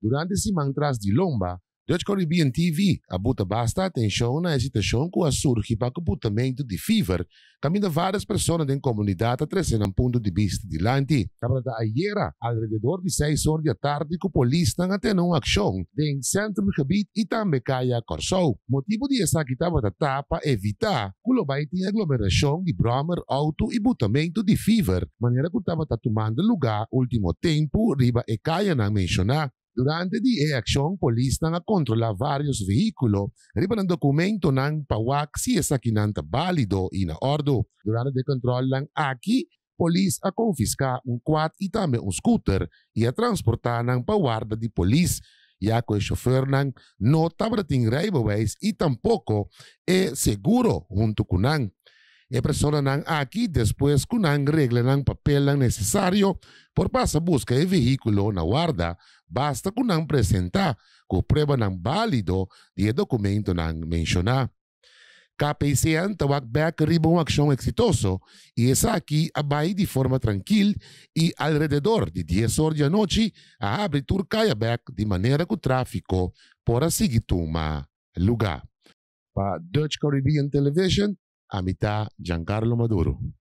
Durante siman tras di lomba, Dutch Caribbean TV a buta basta atenshon na e situashon ku a surgi pa ku butamentu di fever, kaminda vários persona den komunidat a trese nan punto di bista dilanti. Tabata ayera alrededor di seis or di atardi ku polisnan a tene un akshon den Centrumgebied i tambe Kaya Kòrsou. Motibu di esaki tabata ta pa evitá ku lo bai tin aglomerashon di bròmer, outo i butamentu di fever manera ku tabata tumando lugá último tempu riba e kayanan menshoná. Durante di e akshon polisnan a kontrolá vários vehíkulo riba nan dokumentonan pa wak si esakinan ta bálido i na òrdu. Durante di e kòntròlnan aki polis a konfiská un kwad i tambe un skuter i a transportá nan pa warda di polis ya ku e shofèrnan no tabata tin rijbewijs i tampoko e seguro huntu ku nan. E personanan aki despues ku nan regla nan papelnan nesesario por pasa buska e vehíkulo na warda basta ku nan presentá ku pruebanan bálido di e dokumentonan menshoná. KPCN ta wak bèk riba un akshon eksitoso i esaki a bai di forma trankil i alrededor di dies or di anochi a habri tur kaya bèk di manera ku tráfiko por a sigui tuma lugá. Pa Dutch Caribbean Television, ami ta Giancarlo Maduro.